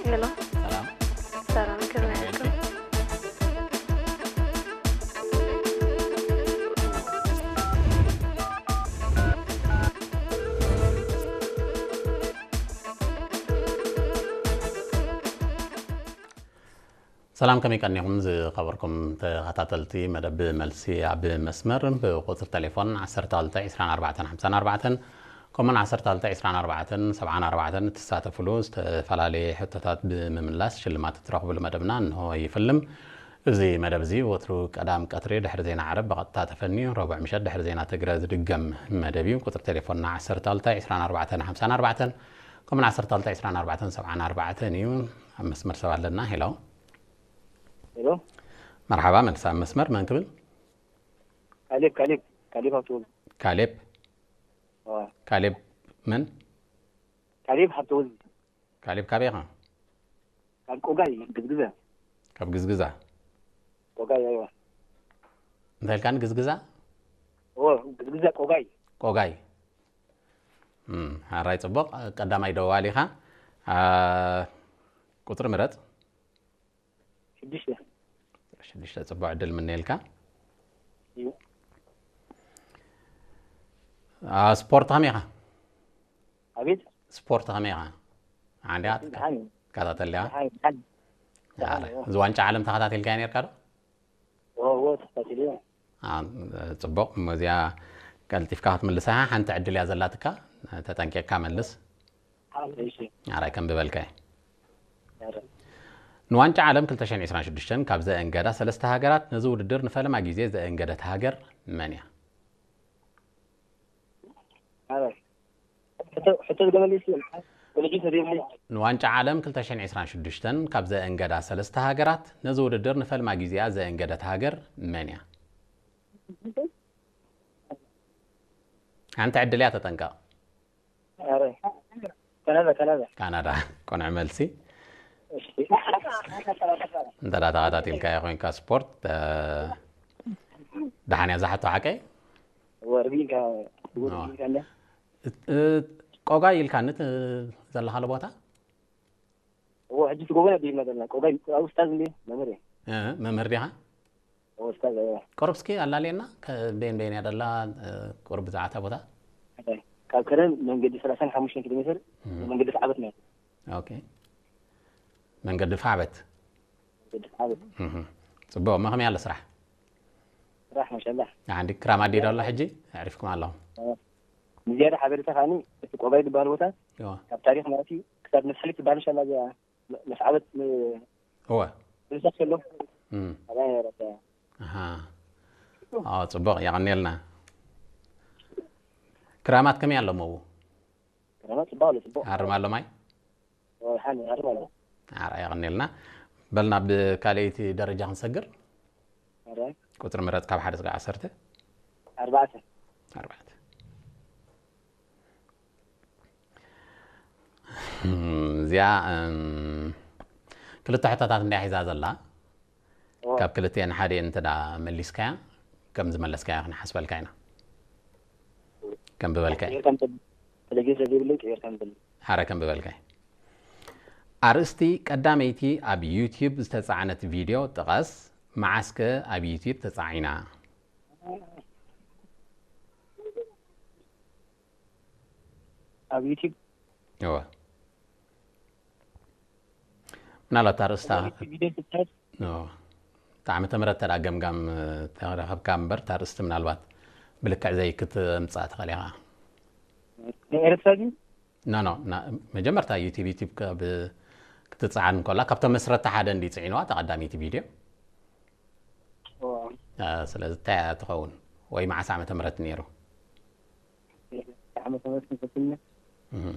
ሄሎ፣ ሰላም። ሰላም፣ ከመይ ኢኹም? ሰላም፣ ከመይ ቀኒኹም ዝኸበርኩም ተኸታተልቲ መደብ መልሲ ኣብ መስመር? ብቁጽሪ ቴሌፎን ዓሰርተ ክልተ ዕስራን ኣርባዕተን ሓምሳን ኣርባዕተን፣ ከምኡውን ዓሰርተ ክልተ ዕስራን ኣርባዕተን ሰብዓን ኣርባዕተን እትሳተፍሉ፣ ዝተፈላለየ ሕቶታት ብምምላስ ሽልማት እትረኽብሉ መደብና እንሆ ይፍልም። እዚ መደብ እዚ ወትሩ ቀዳም ቀትሪ ድሕሪ ዜና ዓረብ ብቐጥታ ተፈንዩ፣ ረቡዕ ምሸት ድሕሪ ዜና ትግረ ዝድገም መደብ እዩ። ቁጽሪ ቴሌፎንና ዓሰርተ ክልተ ዕስራን ኣርባዕተን ሓምሳን ኣርባዕተን፣ ከምኡውን ዓሰርተ ክልተ ዕስራን ኣርባዕተን ሰብዓን ኣርባዕተን እዩ። ኣብ መስመር ሰብ ኣለና። ሄሎ። ሄሎ። መርሓባ፣ መልሲ ኣብ መስመር። መን ክብል? ካሌብ፣ ካሌብ፣ ካሌብ ሃብተወልድ። ካሌብ? ኣዋ። ካሌብ መን? ካሌብ ሃብተወልድ። ካሌብ ካበይ ኢኻ? ካብ ቆጋይ፣ ግዝግዘ። ካብ ግዝግዛ? ቆጋይ፣ ኣይዋ። እንታይ ኢልካኒ? ግዝግዛ? ኦ፣ ግዝግዘ፣ ቆጋይ። ቆጋይ። እም፣ ሓራይ ጽቡቕ። ቀዳማይ ደዋሊ ኢኻ። አ፣ ቁጽሪ ምረጽ። ሽዱሽተ። ሽዱሽተ፣ ጽቡቕ ዕድል ምነየልካ። እዩ። አ፣ ስፖርት ከመይ ኢኻ? ኣቤት? ስፖርት ከመይ ኢኻ? ዓንዲያ ደሓን እዩ። ትከታተል ዲኻ? ደሓን እዩ፣ ደሓን እዩ። ኣረ፣ ደሓን እዩ። እዚ ዋንጫ ዓለም ተኸታቲልካዮ ነርካ ዶ? እዎ፣ እዎ፣ ተኸታቲለ። አ፣ ጽቡቕ። እሞ እዚኣ ቀልጢፍካ ክትምልሳ ኢኻ። ሓንቲ ዕድል እያ ዘላትካ። ተጠንቂቕካ መልስ። እሺ። ኣራይ ከም ዝበልካይ። ኣረ። ንዋንጫ ዓለም ክልተ ሽሕን ዕስራን ሽዱሽተን ካብ ዘእንገዳ ሰለስተ ሃገራት ነዚ ውድድር ንፈለማ ግዜ ዘእንገደት ሃገር መን እያ? ኣረ። ሕቶ፣ ሕቶ ዝገመልስ ወለጂ ሰሪርኒ። ንዋንጫ ዓለም ክልተ ሽሕን ዕስራን ሽዱሽተን ካብ ዘእንገዳ ሰለስተ ሃገራት ነዚ ውድድር ንፈልማ ግዜኣ ዘእንገደት ሃገር መን እያ? ሓንቲ ዕድል እያ፣ ተጠንቀቕ። ኣረ። ካናዳ፣ ካናዳ። ካናዳ፣ ቅኑዕ መልሲ። እሺ። እንተ ደኣ ተኸታቲልካዮ ኮይንካ ስፖርት፣ እ፣ ደሓን እያ እዛ ሕቶ፣ ሓቀይ? እወ፣ ርግኢልካ፣ እወ፣ ኖ። ርግኢልካ እንድያ። እ፣ እ፣ ቆጋይ ኢልካኒ እቲ ዘለኻሉ ቦታ? እወ፣ ሕጂ እቲ ጎቦ ኢና ደይብና ዘለና። ቆጋይ፣ ኣብ ኡስታዝ እንድየ፣ መምህር እየ። እ፣ መምህር ዲኻ? ኡስታዝ፣ እወ። ቁሩብ እስኪ ኣላልየና፣ ከ-፣ በየን በየን እያ ደላ፣ እ፣ ቁሩብ ብዛዕባ እታ ቦታ? ካብ ከረን መንገዲ ሰላሳን ሓሙሽተን ኪሎ ሜትር፣ እም። መንገዲ ሰዓበት ማለት እዩ። ኦኬ። መንገዲ ፋዕበት። መንገዲ ፋዕበት። እህ። ጽቡቕ፣ እሞ ከመይ ኣሎ ስራሕ? ስራሕ ማሻላህ። ዓንዲ ክራማት ድዩ ኣሎ ሕጂ? ኣዕሪፍኩም ኣለኹም። እወ። ንዝያዳ ሓበሬታ ከኣኒ እቲ ቆባይ ዝበሃል ቦታ እወ። ካብ ታሪኽ ማለት እዩ ክሳብ መስሓሊት ዝበሃል እንሻላ እዚኣ መ-፣ መስዓበት ን-፣ እወ። ንሳት ከሎ እም። ኣብኣ ነይረ። ኣሃ። ኣዎ፣ ጽቡቕ፣ የቐንየልና። ክራማት ከመይ ኣሎ እሞ? ክራማት ጽቡቕ ኣሎ፣ ጽቡቕ። ሃርም ኣሎ ማይ? እወ፣ ሓን-፣ ሃርም ኣሎ። ኣረ፣ የቐንየልና። በል ናብ ካልኣይቲ ደረጃ ክንሰግር። ኣረ። ቁጽሪ ምረጽ ካብ ሓደ እስካብ ዓሰርተ። ኣርባዕተ። ኣርባዕተ። እዚኣ፣ እም፣ ክልተ ሕቶታት እንድያ ሒዛ ዘላ። እወ። ካብ ክልቲኤን ሓደ እንተ ደኣ መሊስካያ፣ ከም ዝመለስካያ ክንሓስበልካ ኢና። ከም ዝበልካይ። ቀይርካ ምሰ-፣ ቴሌቪዥን ስለዘይብለይ ቀይርካ ምሰ-፣ ሓረ ከም ዝበልካይ። ኣርእስቲ ቀዳመይቲ ኣብ ዩትዩብ ዝተጻዕነት ቪድዮ ጥቐስ፣ መዓስከ ኣብ ዩትዩብ ተጻዒና? ኣብ ዩትዩብ? እወ። ምናልባት ኣርእስታ ኣብ ዩትዩብ ቪድዮ ስታይል? እወ። እታ ዓመተ ምህረት ተደኣ ገምጋም፣ እ፣ ተረኸብካ እምበር፣ እታ ኣርእስቲ ምናልባት ብልክዕ ዘይክትምጻእ ትኽእል ኢኻ። ናይ ኤርትራ ድዩ? ኖ፣ ኖ፣ ና-፣ መጀመርታ ዩትዩብ፣ ዩትዩብ ከ-፣ ብ-፣ ክትጽዓን እንከላ፣ ካብቶም መስረትቲ ሓደ እንዲ ጽዒንዋ፣ እታ ቀዳመይቲ ቪድዮ። እወ። እ፣ ስለዚ እንታይ እያ ትኸውን? ወይ መዓስ ዓመተ ምህረት ነይሩ? ዓመተ ምህረት ንፈትነ። እህ።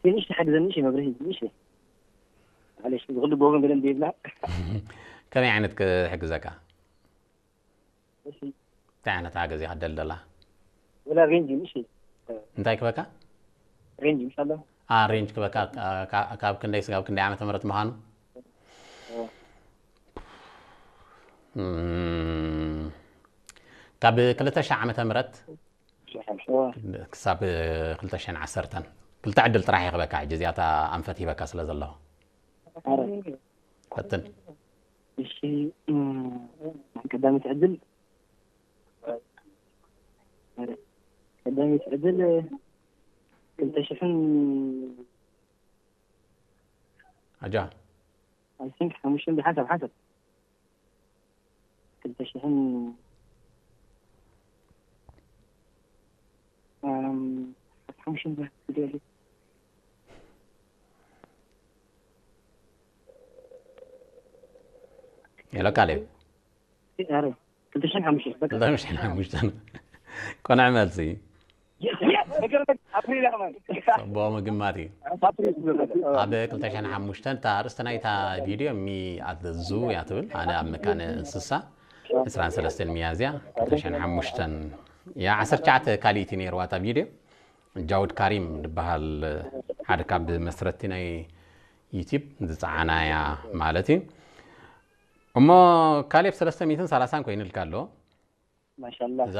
ትንሽ ትሓግዘኒ እሺ፣ መብርሂ ትንሽ። ማለሽ፣ ዝኽሉ ጎቦን ገለን ቤብና። ከመይ ዓይነት ክሕግዘካ? እሺ። እንታይ ዓይነት ሓገዝ ኢኻ ትደሊ ዘለኻ? ወላ ሬንጅ፣ እሺ። እንታይ ክበካ? ሬንጅ፣ ኢንሻላህ። ሬንጅ ክበካ ካብ ክንደይ ስጋብ ክንደይ ዓመተ ምህረት ምዃኑ? እም፣ ካብ ክልተ ሺሕ ዓመተ ምህረት ክሳብ ክልተ ሽሕን ዓሰርተን ክልተ ዕድል ጥራሕ ይኽበካ። ሕጂ እዚኣታ ኣንፈት ሂበካ ስለ ዘለኹ ፈትን። እሺ፣ ቀዳመይቲ ዕድል ቀዳመይቲ ዕድል ክልተ ሽሕን ኣጃ I think ሓሙሽተን ብሓሳብ ሓሳብ ክልተ ሽሕን ሓሙሽተን ብሓሳብ ሄሎ ካሌብ ክልተ ሽሕን ሓሙሽተን ክልተ ሽሕን ሓሙሽተን ቆንዕ መልሲ። ጽቡቕ ምግማት እዩ። ኣብ ክልተ ሽሕን ሓሙሽተን እታ ኣርእስቲ ናይታ ቪድዮ ሚ ኣት ዘ ዙ እያ ትብል። ኣነ ኣብ መካነ እንስሳ ዕስራን ሰለስተን ሚያዝያ ክልተ ሽሕን ሓሙሽተን እያ። ዓሰርተ ትሽዓተ ካልኢት እዩ ነይርዋ እታ ቪድዮ። ጃውድ ካሪም ዝበሃል ሓደ ካብ መስረቲ ናይ ዩቲብ ዝፀዓና እያ ማለት እዩ። እሞ ካሌብ ሰለስተ ሚእትን ሰላሳን ኮይኑልካ ኣሎ። ማሻላ እዛ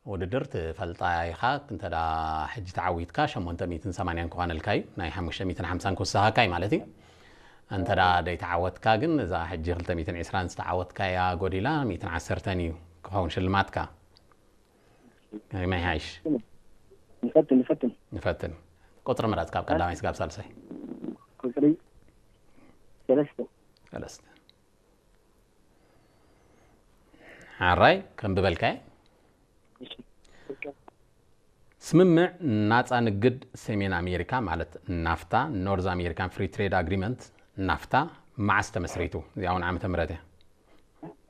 ውድድር ትፈልጣ ኢኻ። እንተ ሕጂ ተዓዊትካ ሸሞንተ ሚእትን ሰማንያን ክኾነልካ እዩ። ናይ ሓሙሽተ ሚእትን ሓምሳን ክውስኻካ እዩ ማለት እዩ። እንተ ደይተዓወትካ ግን እዛ ሕጂ ክልተ ሚእትን ዕስራን ዝተዓወትካያ ጎዲላ ሚእትን ዓሰርተን እዩ ክኸውን ሽልማትካ። ከመይ ሓይሽ? ንፈትን ንፈትን ንፈትን። ቁፅሪ ምረፅ ካብ ቀዳማይ ስጋብ ሳልሳይ። ቁፅሪ ሰለስተ ሰለስተ። ሓራይ ከም ብበልካይ ስምምዕ ናፃ ንግድ ሰሜን ኣሜሪካ ማለት ናፍታ፣ ኖርዝ ኣሜሪካን ፍሪ ትሬድ ኣግሪመንት ናፍታ፣ መዓስ ተመስሪቱ? እዚኣ እውን ዓመተ ምህረት እያ።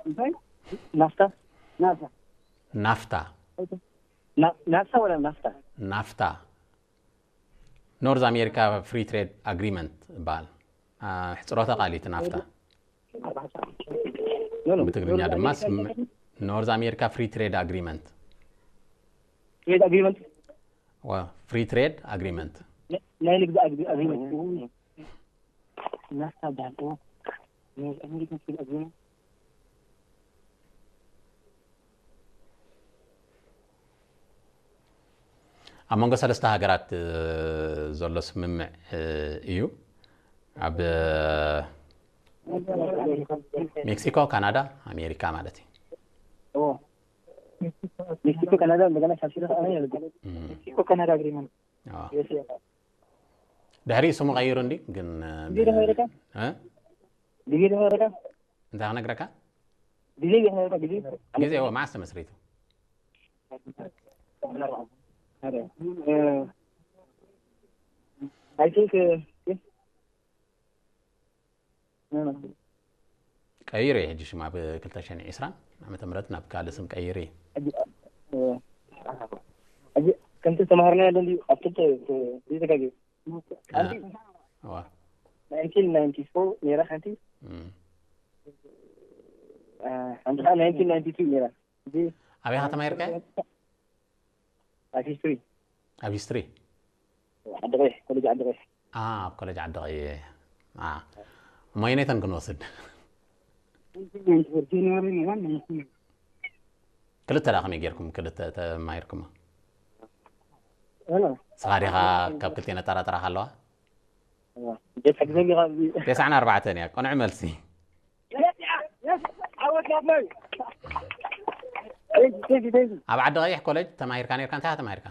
እንታይ ናፍታ ናፍታ ናፍታ ናፍታ ወላ ናፍታ ናፍታ፣ ኖርዝ ኣሜሪካ ፍሪ ትሬድ ኣግሪመንት ይበሃል። ሕፅሮተ ቃል እዩ ናፍታ። ብትግርኛ ድማ ኖርዝ ኣሜሪካ ፍሪ ትሬድ ኣግሪመንት። ትሬድ ኣግሪመንት ፍሪ ትሬድ ኣግሪመንት። ናይ ንግዲ ኣግሪመንት ናፍታ በሃል። ኖርዝ ኣሜሪካ ትሬድ ኣግሪመንት ኣብ መንጎ ሰለስተ ሃገራት ዘሎ ስምምዕ እዩ። ኣብ ሜክሲኮ፣ ካናዳ፣ ኣሜሪካ ማለት እዩ። ሜክሲኮ፣ ካናዳ እንደገና ሳልሲዶ ከኣ ያለበት ሜክሲኮ፣ ካናዳ ኣግሪመንት ድሕሪ ስሙ ቀይሩ እንዲ ግን ግዜ ተኸይረካ ግዜ ተኸይረካ እንታይ ክነግረካ ግዜ ተኸይረካ ግዜ ግዜ መዓስ ተመስሪቱ? I think ቀይሩ እየ ሕጂ ሽም ኣብ ክልተ ሽሕን ዕስራን ዓመተ ምህረት ናብ ካልእ ስም ቀይሩ እየ። ከምቲ ተማሃርና ያለ እንዲ ኣብ ክልተ ዘይተጋገ እዋ። ናይንቲን ናይንቲ ፎር ነይራ ሓንቲ ሓንቲ ከዓ ናይንቲን ናይንቲ ቱ ነይራ ኣበይ ኢኻ ተማሂርካዮ? ኣብ ሂስትሪ ኣብ ሂስትሪ ዓዲ ቀይሕ ኮሌጅ ዓዲ ቀይሕ ኣብ ኮሌጅ ዓዲ ቀይሕ። እሞ ኣየነይተን ክንወስድ? ክልተ ዳ ከመይ ጌርኩም ክልተ ተማሂርኩሞ? ንስኻ ዲኻ ካብ ክልቴን ኣጠራጥራኻ ኣለዋ? ተስዓን ኣርባዕተን እያ ቅኑዕ መልሲ። ኣብ ዓዲ ቀይሕ ኮሌጅ ተማሂርካ ነርካ? እንታይ ኢኻ ተማሂርካ?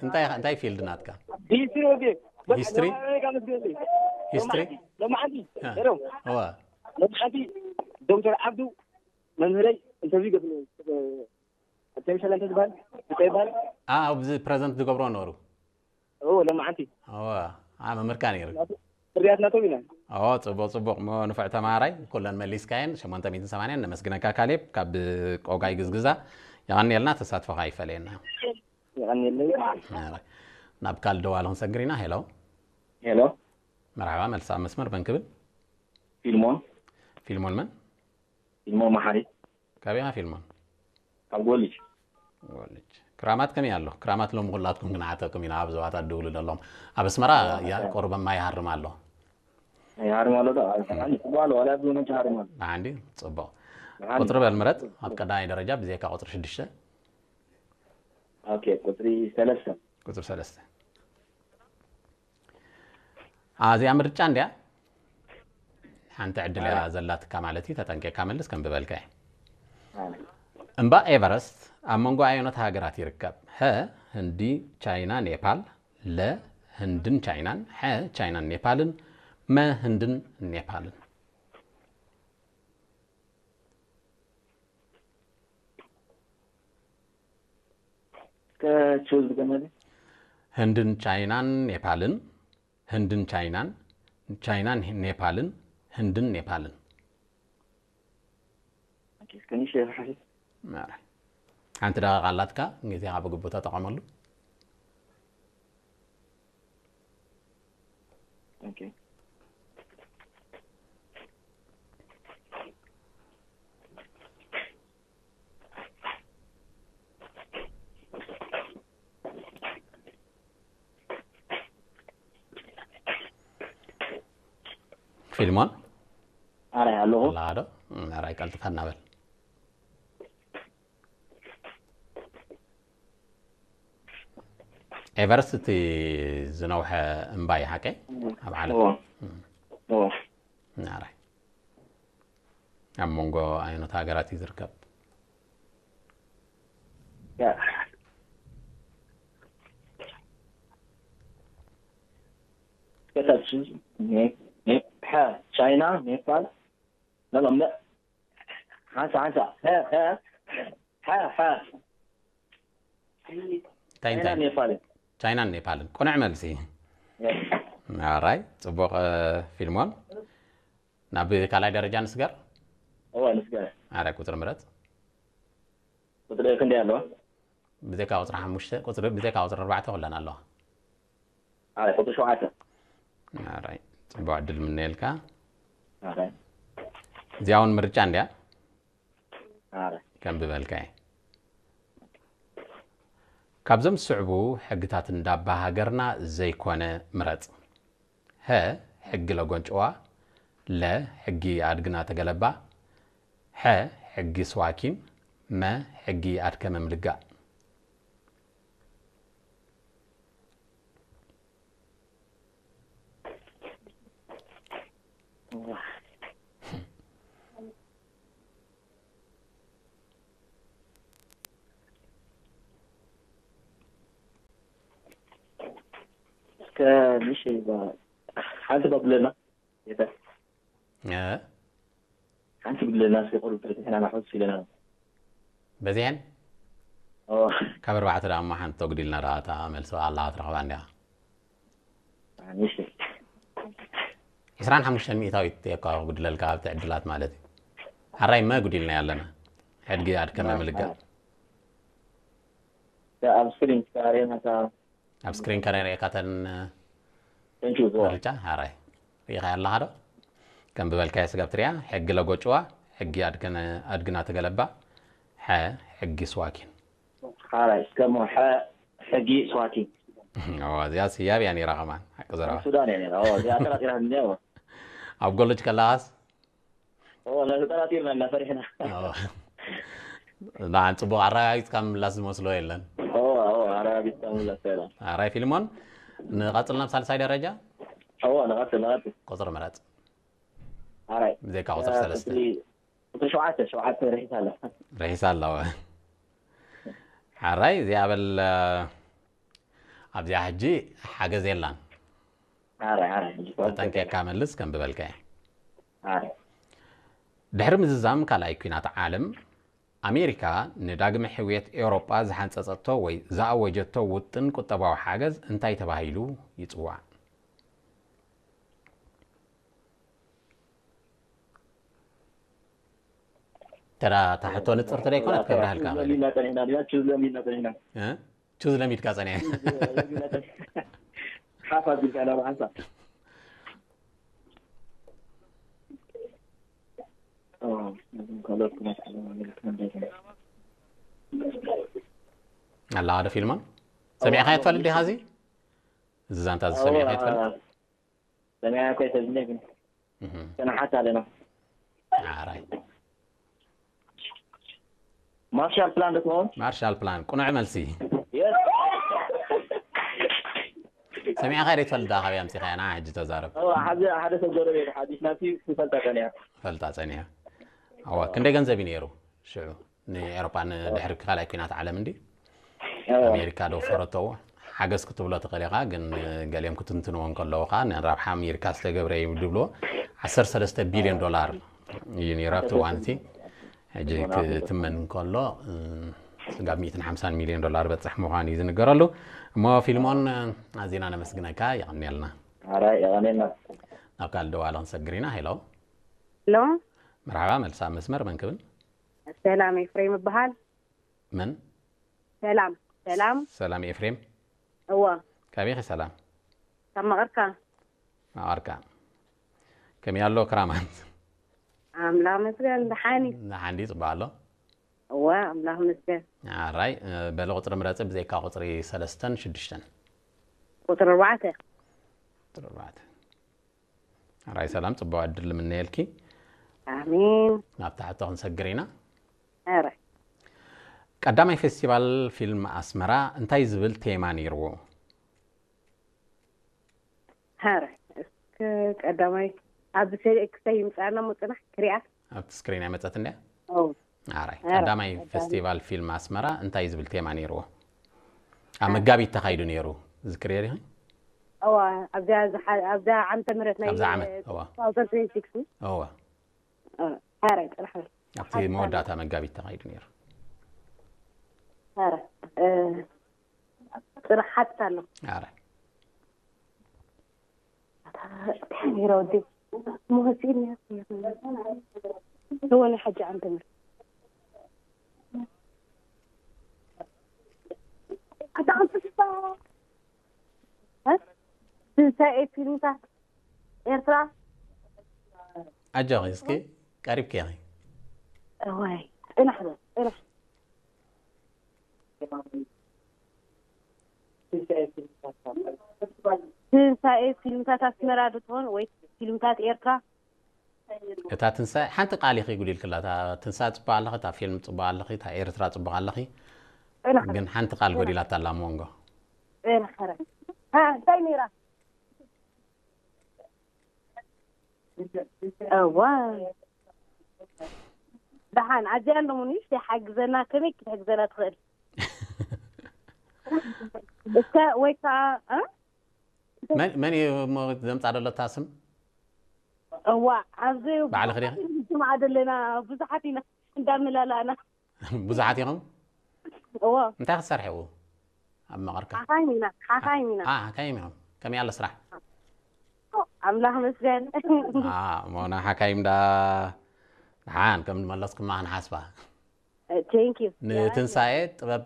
እንታይ እንታይ ፊልድ ናትካ? ሂስትሪ ሂስትሪ ሎማዓንቲ እዋ ሎማዓንቲ ዶክተር ዓብዱ መምህረይ ኢንተርቪው ገብ ኣርቲፊሻል እንተ ዝበሃል እንታይ ይበሃል? ኣብዚ ፕረዘንት ዝገብሮ ነበሩ። ሎማዓንቲ መምህርካ ነይሩ። ፍርያት ናቶም ኢና። ጽቡቅ ጽቡቅ። ንፉዕ ተማሃራይ ኩለን መሊስካየን ሸሞንተ ሚእትን ሰማንያን። ነመስግነካ ካሌብ ካብ ቆጋይ ግዝግዛ። የቐንየልና። ተሳትፎኻ ይፈለየና። የቐንየለይ። ናብ ካልእ ደዋል ክንሰግር ኢና። ሄሎ ሄሎ መርሓባ። መልሲ ኣብ መስመር መን ክብል? ፊልሞን ፊልሞን መን? ፊልሞን መሓሪ ካበይ ኢኻ ፊልሞን? ኣብ ጎልጅ። ወልጅ ክራማት ከመይ ኣሎ? ክራማት ሎም ኩላትኩም ክንዓተኩም ኢና። ኣብ ዞባታት ድውሉ ደሎም ኣብ ኣስመራ ያ ቁርብ ማይ ይሃርም ኣሎ። ይሃርም ኣሎ ዶ? ኣይ፣ ጽቡቕ ኣሎ። ዋላ ኣብዚ መች ይሃርም ኣሎ። ብሓንዲ ጽቡቕ። ቁጽሪ በል ምረጥ። ኣብ ቀዳማይ ደረጃ ብዘይካ ቁጽሪ ሽዱሽተ። ኦኬ፣ ቁጽሪ ሰለስተ። ቁጽሪ ሰለስተ። ኣዚኣ ምርጫ እንድያ። ሓንቲ ዕድል እያ ዘላትካ ማለት እዩ። ተጠንቂቕካ መልስ ከም ዝበልካ እዩ። እምባ ኤቨረስት ኣብ መንጎ ኣየኖት ሃገራት ይርከብ? ሀ ህንዲ፣ ቻይና፣ ኔፓል። ለ ህንድን ቻይናን። ሐ ቻይናን ኔፓልን። መ ህንድን ኔፓልን። እስከ ቹዝ ገመድ። ህንድን ቻይናን ኔፓልን። ህንድን ቻይናን። ቻይናን ኔፓልን። ህንድን ኔፓልን። ኦኬ፣ እስከ ንእሽተይ ይፍሕሽ። ማራ። ሓንቲ ደቂቃ ኣላትካ፣ ግዜኻ ብግቡእ ተጠቐመሉ። ኦኬ። ፊልሞን ኣራይ ኣለኹ። ኣላ ዶ? ኣራይ ቀልጥፈና በል። ኤቨረስት እቲ ዝነውሐ እምባ እዩ ሓቀይ ኣብ ዓለም። እዎ። እዎ። ኣራይ ኣብ መንጎ ኣየኖት ሃገራት እዩ ዝርከብ? ያ። ከታች ኔ- ኔ- ሓ- ቻይና፣ ኔፓል። ኖ፣ ኖ፣ ነ- ሓንሳ፣ ሓንሳ። ሀ፣ ሀ፣ ሓ፣ ሓ። እንታይ ቻይና፣ እንታይ? ኔፓል። ቻይናን ኔፓልን። ቅኑዕ መልሲ። ያ። ኣራይ ጽቡቕ እ፣ ፊልሞን። ናብ ካልኣይ ደረጃ ንስገር። እወ፣ ንስገር። ኣራይ ቁጽሪ ምረጥ። ቁጽሪ ክንደይ ኣለዋ? ብዘይካ ቁጽሪ ሓሙሽተ፣ ቁጽሪ ብዘይካ ቁጽሪ ኣርባዕተ ኩለን ኣለዋ። ኣራይ ቁጽሪ ሸውዓተ። ኣራይ ጽቡቕ ዕድል ምነየልካ። ኣራይ። እዚኣ እውን ምርጫ እንድያ። ኣራይ። ከም ዝበልካ እየ። ካብዞም ዝስዕቡ ሕግታት እንዳባ ሃገርና ዘይኮነ ምረጽ። ሀ ሕጊ ለጎንጭዋ፣ ለ ሕጊ ኣድግና ተገለባ፣ ሐ ሕጊ ስዋኪን፣ መ ሕጊ ኣድከመ ምልጋእ። እስከ ምሽ ሓንቲ ባብለና የተ እ? ሓንቲ ብለና እስከ ቁሩብ ተሕና ናሕወስ ኢለና በዚሐን ኦ ካብ ኣርባዕተ ደኣ እሞ ሓንቲ ተጉዲልና ደኣ እታ መልሲ ኣላ ትረኽባ እንዲኻ። ምሽ ዕስራን ሓሙሽተን ሚእታዊት እየ እኳ ክጉድለልካ ኣብቲ ዕድላት ማለት እዩ። ኣራይ መ ጉዲልና ኣለና። ሕድጊ ኣድከመ ምልጋእ። ኣብ ስክሪን ስካሬናታ ኣብ ስክሪን ከነርእየካ ተን ተንኪዩ ዝዋ ምርጫ ኣራይ ርኢኻ ኣለኻ ዶ? ከም ዝበልካዮ ስጋብ ትሪኣ ሕጊ ለጎጭዋ ሕጊ ኣድግነ- ኣድግና ተገለባ ሐ ሕጊ ስዋኪን ሓራይ እስከ ሞ ሐ ሕጊ ስዋኪ ኦ፣ እዚኣ ስያብ እያ ነይራ ከማን ሓቂ ዘረባ ሱዳን እያ ነይራ ኦ እዚኣ ኣጠራጢራ እንዲያ ኦ ኣብ ጎልጅ ከለኻስ ኦ ነዚ ጠራጢርና እና ፈሪሕና ኦ፣ ንዓን ጽቡቕ ኣረጋጊጽካ ምምላስ ዝመስሎ የለን። ኦ ኦ ኣረጋጊጽካ ምምላስ የለን ኣራይ ፊልሞን ንቐጽል ናብ ሳልሳይ ደረጃ ኦ ንቐጽል ንቐጽል ቁጽሪ ምረጽ። ኣራይ ብዘይካ ቁጽሪ ሰለስተ ቁጽሪ ሸውዓተ ሸውዓተ ርሒሳ ኣላ ርሒሳ ኣለዋ። ሓራይ እዚኣ በል ኣብዚኣ ሕጂ ሓገዝ የላን። ኣራይ ኣራይ ተጠንቂቕካ መልስ ከም ዝበልካዮ። ኣራይ ድሕሪ ምዝዛም ካልኣይ ኲናት ዓለም ኣሜሪካ ንዳግመ ሕውየት ኤውሮጳ ዝሓንጸጸቶ ወይ ዝኣወጀቶ ውጥን ቁጠባዊ ሓገዝ እንታይ ተባሂሉ ይጽዋዕ? ተራ ታሕቶ ንጽርቲ ደይኮነት ከብርሃልካ ኽእል ለሚና ጸኒሕና ድያ ችዝ ለሚና ጸኒሕና እ? ቹዝ ለሚድካ ጸኒሐ ሓፍ ኣቢልካ ናብ ሓንሳብ ካልኦት ኩናት ዓለም ኣሜሪካ እንታይ ገይራ? ኣላ ሓደ ፊልሞን ሰሚዕካ ትፈልጥ ዲኻ? እዚ እዚ ዛንታ እዚ ሰሚዕካ ትፈልጥ? ሰሚዓ ኮይተ ዝነ ግን ጽንሓት ኣለና። ኣራይ ማርሻል ፕላን ዶ ትኸውን? ማርሻል ፕላን ቁኑዕ መልሲ። ሰሚዕካ ዶ ትፈልጥ? ካበይ ኣምጺኻያ? ንዓ ሕጂ ተዛረብ። ሓደ ሰብ ጎረቤት ሓዲሽ ናብቲ ክፈልጣ ጸኒያ። ፈልጣ ጸኒያ። ኣዋ ክንደይ ገንዘብ እዩ ነይሩ ሽዑ? ንኤሮፓ ንድሕሪ ካልኣይ ኩናት ዓለም እንዲ ኣሜሪካ ዶ ፈረተዎ ሓገዝ ክትብሎ ትኽእል ኢኻ፣ ግን ገሊኦም ክትንትንዎ እንከለዉ ኸዓ ንራብሓ ኣሜሪካ ዝተገብረ እዩ ድብልዎ ዓሰርተ ሰለስተ ቢልዮን ዶላር እዩ ነይሩ ኣብቲ እዋን እቲ። ሕጂ ክትመን እንከሎ ስጋብ ሚእትን ሓምሳን ሚልዮን ዶላር በፅሕ ምዃኑ እዩ ዝንገረሉ። እሞ ፊልሞን ኣዚና ነመስግነካ፣ የቐንየልና። ኣራይ የቐንየልና። ናብ ካልእ ደዋለ ክንሰግር ኢና። ሄሎ ሎ መርሓባ፣ መልሳ መስመር መን ክብል? ሰላም ኤፍሬም ይበሃል። መን? ሰላም ሰላም ሰላም ኤፍሬም። እወ ካበይ ኢኺ ሰላም? ካብ መቐርካ መቐርካ። ከመይ ኣሎ ክራማት? ኣምላኽ መስገን ደሓን እዩ። ንሓንዲ ጽቡቕ ኣሎ። እወ ኣምላኽ መስገን። ኣራይ በሊ ቁፅሪ ምረፂ ብዘይካ ቁፅሪ ሰለስተን ሽዱሽተን። ቁፅሪ ኣርባዕተ ቁፅሪ ኣርባዕተ። ኣራይ ሰላም፣ ጽቡቕ ዕድል ንምነየልኪ። ኣሜን። ናብታ ሕቶ ክንሰግር ኢና። ኣረ ቀዳማይ ፌስቲቫል ፊልም ኣስመራ እንታይ ዝብል ቴማ ነይርዎ? ኣረ እስከ ቀዳማይ ኣብዚ ፌሌክስ ይምጻና ሙጽና ክሪኣ ኣብቲ ስክሪን ኣይመጸት እንድያ? ኦ ኣራይ ኣረ፣ ቀዳማይ ቀዳማይ። ፌስቲቫል ፊልም ኣስመራ እንታይ ዝብል ቴማ ነይርዎ? ኣብ መጋቢት ተኻይዱ ነይሩ። ዝክርዮ ዲኺ? እዋ ኣብዛ ዝሓ- ኣብዛ ዓመተ ምህረት ናይ ኣብዛ ዓመት፣ እዋ። two thousand twenty-six እወ። ኣረ ጽራሕ ኣብቲ መወዳእታ መጋቢት ተኻይዱ ነይሩ። ኣረ እ፣ ጽራሕ ሓጥታ ኣሎ ኣረ እንታይ ነይረ ወዲ መወፂእኒ እወ ናይ ሓጂ ዓመተ ምህረት ኣታ ኣንተ ትንሳኤ ፊልምታት ኤርትራ ኣጆኺ እስኪ ቀሪብኪ ኢኺ። እዋይ ጽናሕ በል ጽናሕ ትንሳኤ ፊልምታት ኣስመራ ዶ ትኾን ወይ ፊልምታት ኤርትራ? እታ ትንሳኤ ሓንቲ ቃል ኢኺ ጉዲልክላ። እታ ትንሳኤ ጽቡቕ ኣለኺ፣ እታ ፊልም ጽቡቕ ኣለኺ፣ እታ ኤርትራ ጽቡቕ ኣለኺ። ጽናሕ ግን ሓንቲ ቃል ጎዲላታ ኣላ ኣብ መንጎ። ጽናሕ ኸረ ሃ እንታይ ነይራ? እዋ ደሓን ኣዚኣ ኣለሙኒ ይሓግዘና ከመይ ክትሕግዘና ትኽእል? እስከ ወይ ከዓ እ? መን መን እዩ እሞ ዘምጻ ዘሎ እታ ስም? እዋ ኣብዚ ባዕልኺ ዲኺ? ብዙሓት ኣለና ብዙሓት ኢና እንዳመላላእና ብዙሓት ኢኹም? እዎ እንታይ ክትሰርሕዎ ኣብ መቐርካ? ሓኻይም ኢና ሓኻይም ኢና ኣ ሓካይም ኢኹም። ከመይ ኣሎ ስራሕ? ኣምላኽ መስገን ኣ እሞ ንሓካይም ዳ ደሓን ከም ዝመለስኩማ ክንሓስባ። ቴንክ ዩ ንትንሳኤ ጥበብ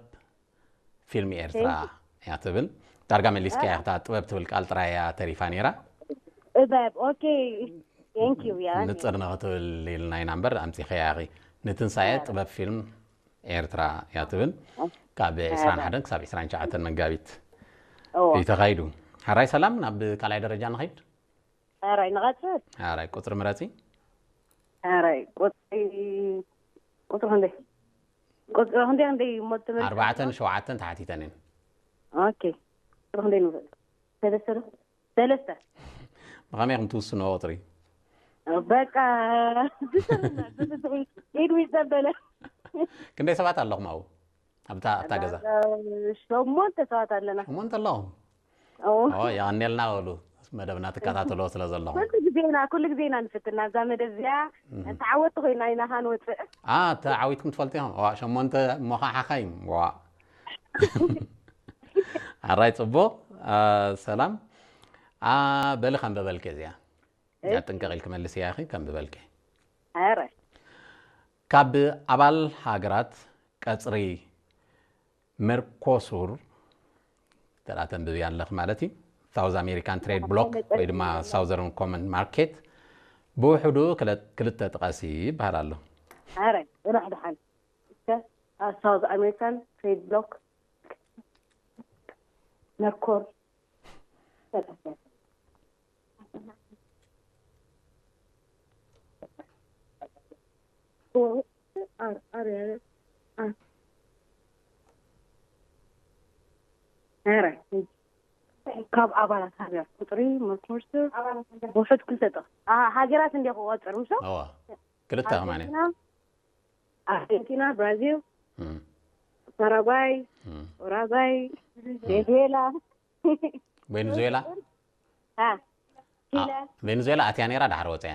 ፊልም ኤርትራ እያ ትብል። ዳርጋ መሊስካያ። እታ ጥበብ ትብል ቃል ጥራይ እያ ተሪፋ ነይራ። ጥበብ ኦኬ ቴንክ ዩ ያ ንጽር ንኽትብል ኢልና ኢና እምበር ኣምጺኸያ ኢኺ። ንትንሳኤ ጥበብ ፊልም ኤርትራ እያ ትብል። ካብ ዕስራን ሓደን ክሳብ ዕስራን ትሽዓተን መጋቢት እዎ እዩ ተኻይዱ። ሓራይ ሰላም፣ ናብ ካልኣይ ደረጃ ንኸይድ። ኣራይ ንቐጽል ሓራይ ቁጽሪ ምረጺ። ኣራይ ቁጽሪ ቁጽሪ ክንደይ ቁጽሪ ክንደይ ክንደይ እሞ ትምህርቲ ኣርባዕተን ሸውዓተን ተሓቲተን እየን። ኦኬ ቁጽሪ ክንደይ ንኽእል ሰለስተ ዶ ሰለስተ ብኸመይ ኢኹም ትውስንዎ ቁጽሪ? በቃ ኢድ ዊዝ ዘበለ ክንደይ ሰባት ኣለኹም ኣብኡ ኣብታ ኣብታ ገዛ? ሸሞንተ ሰባት ኣለና ሸሞንተ ኣለኹም። ኦ ኦ የቐንየልና በሉ መደብና ትከታተልዎ ስለ ዘለኹም። ኩሉ ግዜ ኢና ኩሉ ግዜ ኢና ንፍትና እዛ መደብ እዚኣ እንተዓወትቲ ኮይና ኢና ካ ንወፅእ ኣ ተዓዊትኩም ትፈልጡ ኢኹም? ዋ ሸሞንተ እሞ ኸዓ ሓካይም ዋ ኣራይ ጽቡቕ። ኣ፣ ሰላም። ኣ፣ በሊ ከንብበልኪ እዚኣ እዚኣ ጥንቅቕ ኢልኪ መልስያ ኢኺ ከንብበልኪ። ኣረ ካብ ኣባል ሃገራት ቀጽሪ መርኮሱር ተራ ተንብብያ ኣለኺ ማለት እዩ። ሳውዝ ኣሜሪካን ትሬድ ብሎክ ወይ ድማ ሳውዘርን ኮመን ማርኬት ብውሕዱ ክለ- ክልተ ጥቀሲ ይበሃል ኣሎ። ኣረ ጽናሕ ደሓን እስከ ሳውዝ ኣሜሪካን ትሬድ ብሎክ መርኮር ካብ ኣባላት ሃገር ቁፅሪ መርኮርስ ውሑድ ክልተ ጥቕ ሃገራት እንዲ ክቆፅር ምሶ እዋ ክልተ ከማን ኣርጀንቲና ብራዚል ፓራጓይ ኡራጓይ ቬንዙዌላ ቬንዙዌላ ቺለ ቬንዙዌላ ኣትያ ነይራ ዳሕር ወፅያ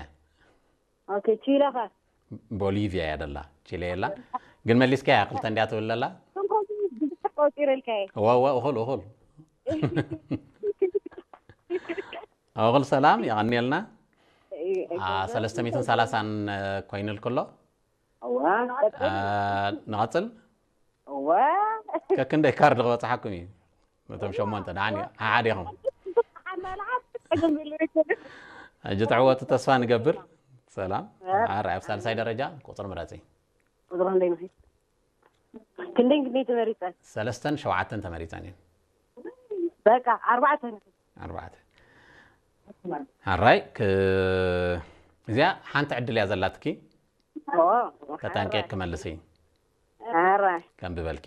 ኦኬ ቺለ ከ ቦሊቪያ እያ ደላ ቺለ የላ ግን መሊስካ እያ ክልተ እንዲያ ትብል ደላ ቆፂረልካ እዋ እዋ እኹል እኹል እኹል ሰላም የቐንየልና ሰለስተ ሚእትን ሰላሳን ኮይኑልኩ ኣሎ ንቐፅል ከክንደይ ካርድ ክበፅሓኩም እዩ ነቶም ሸሞንተ ደሓን ሓሓዲኹም ሕጂ ትዕወቱ ተስፋ ንገብር ሰላም ሓራይ ኣብ ሳልሳይ ደረጃ ቁፅሪ ምረፂ ቁፅሪ ክንደይ ምኺ ክንደይ ክንደይ ተመሪፀን ሰለስተን ሸውዓተን ተመሪፀን እየን በቃ ኣርባዕተ ኣርባዕተ ሓራይ እዚኣ ሓንቲ ዕድል እያ ዘላትኪ ተጠንቂቅ ክመልስ እዩ ኣረ ከም ዝበልኪ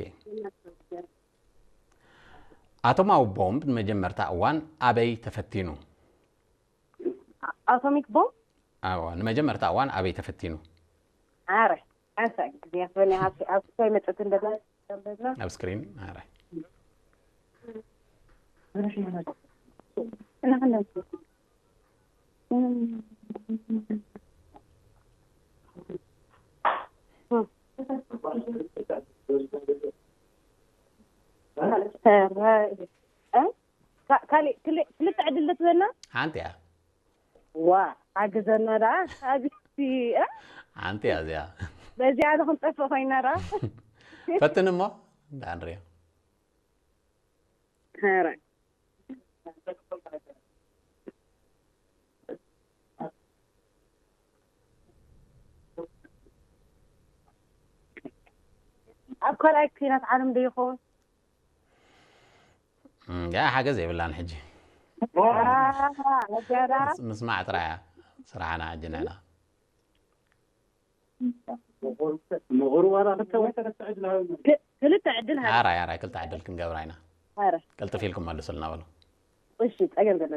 ኣቶማዊ ቦምብ ንመጀመርታ እዋን ኣበይ ተፈቲኑ ኣቶሚክ ቦምብ ኣዎ ንመጀመርታ እዋን ኣበይ ተፈቲኑ ኣረ ሓንሳ ግዜ ያስበኒ ኣብ ኣብ ሰይ መጠት እንደዛ ኣብ ስክሪን ኣረ ካሊእ ክልተ ዕድል ትበና ሓንቲ እያ ዋ ሓግዘና ደኣ ኣብዚ ሓንቲ እያ እዚኣ በዚኣ ዶ ክንጠፍእ ኮይና ደኣ ፈትን እሞ እንዳንሪኦ ኧረ ኣብ ካልኣይ ኩናት ዓለም ዶ ይኸውን ያ ሓገዝ የብላን ሕጂ ምስማዕ ጥራያ ስራሕና ሕጂ ንሕና ክልተ ዕድል ሃ ኣራይ ኣራይ ክልተ ዕድል ክንገብራ ኢና ኧረ ቅልጥፍ ኢልኩም መልሱልና በሉ እሺ ጸገም ዘሎ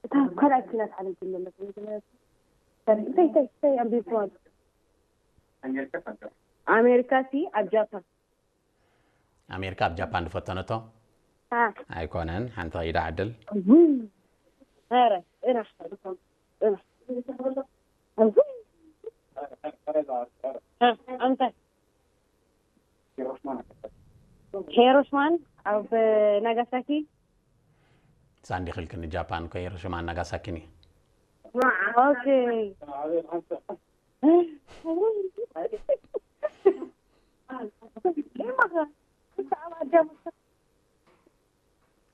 እታ ካልኣይ ኩናት ዓለም ትመለስ እንታይ እንታይ እንታይ ኣንቢብኩዋ ኣሜሪካ ሲ ኣብ ጃፓን ኣሜሪካ ኣብ ጃፓን ዝፈተነቶ ኣይኮነን ሓንቲ ከይዳ ዕድል ኧረ ጥራሕ ጥራሕ ኣንታይ ሄሮሽማን ኣብ ናጋሳኪ ሳንዲ ክልክኒ ጃፓን እኮ ሂሮሽማን ናጋሳኪን እዩ ኦኬ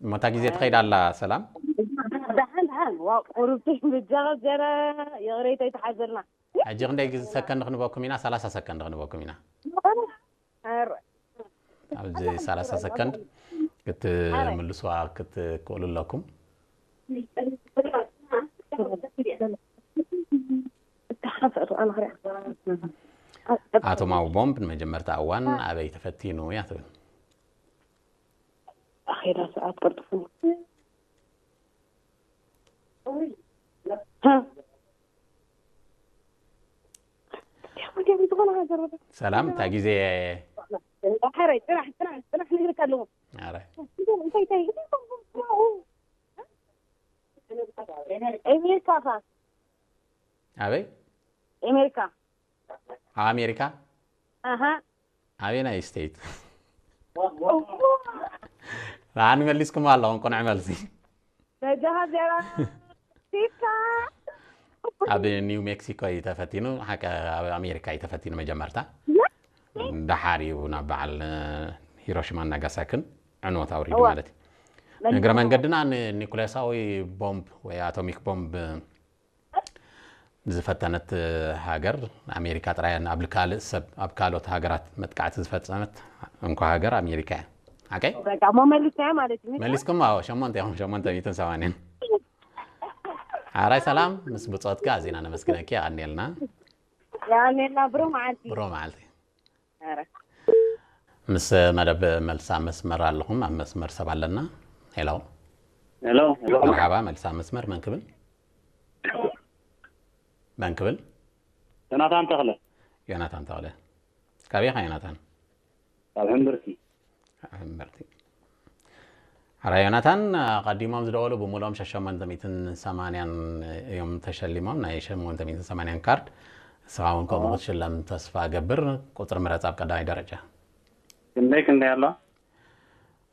እሞ እታ ግዜ ትኸይድ ኣላ ሰላም ደሓን ደሓን ዋው ቁሩብቲ ምጃቐብ ገና ይቕሬታ ይተሓዘልና ሕጂ ክንደይ ግዜ ሰከንድ ክንበኩም ኢና ሰላሳ ሰከንድ ክንበኩም ኢና ኣብዚ ሰላሳ ሰከንድ ክትምልስዋ ክትክእሉ ኣለኩም ኣቶማዊ ቦምብ ንመጀመርታ እዋን ኣበይ ተፈቲኑ እያ ትብል ኣኼዳ ሰዓት ቅርጥፉ ሰላም እንታይ ግዜ ሕራይ ፅራሕ ፅራሕ ፅራሕ ንግርካ ኣለዎ ኣረ እንታይ እንታይ ኤሜሪካ ካ ኣበይ ኤሜሪካ ኣሜሪካ ኣሃ ኣበየናይ ስቴት ንዓኒ መሊስኩም ኣለኹም ቅኑዕ መልሲ በጃኻ ዚያራ ቲካ ኣብ ኒው ሜክሲኮ እዩ ተፈቲኑ ሓቂ ኣብ ኣሜሪካ እዩ ተፈቲኑ መጀመርታ ደሓር እዩ ናብ በዓል ሂሮሽማን ናጋሳክን ዕንወት ኣውሪዱ ማለት እዩ ንእግረ መንገድና ንኒኩሌሳዊ ቦምብ ወይ ኣቶሚክ ቦምብ ዝፈተነት ሃገር ኣሜሪካ ጥራይ እያ። ኣብ ካልእ ሰብ፣ ኣብ ካልኦት ሃገራት መጥቃዕቲ ዝፈጸመት እንኮ ሃገር ኣሜሪካ እያ። ሓቀይ? በቃ እሞ መሊሰያ ማለት እዩ። መሊስኩም? ኣዎ፣ ሸሞንተ ኢኹም፣ ሸሞንተ ሚእትን ሰማንያን። ሓራይ ሰላም፣ ምስ ብጾትካ ኣዚና ነመስግነኪ፣ የቐንየልና። የቐንየልና፣ ብሩህ መዓልቲ። ብሩህ መዓልቲ። ኧረ። ምስ መደብ መልሳ መስመር ኣለኹም። ኣብ መስመር ሰብ ኣለና። ሄሎ። ሄሎ፣ ሄሎ። መርሓባ፣ መልሳ መስመር መን ክብል? መን ክብል? ዮናታን ተኽለ። ዮናታን ተኽለ። ካበይ ኢኻ ዮናታን? ካብ ሕምብርቲ። ሕምብርቲ። ሓራይ ዮናታን፣ ኣቐዲሞም ዝደወሉ ብምልኦም ሸሞንተ ሚእትን ሰማንያን እዮም ተሸሊሞም፣ ናይ ሸሞንተ ሚእትን ሰማንያን ካርድ። ንስኻ እውን ከምኡ ክትሽለም ተስፋ እገብር። ቁጽሪ ምረጽ ኣብ ቀዳማይ ደረጃ። ክንደይ ክንደይ ኣሎ?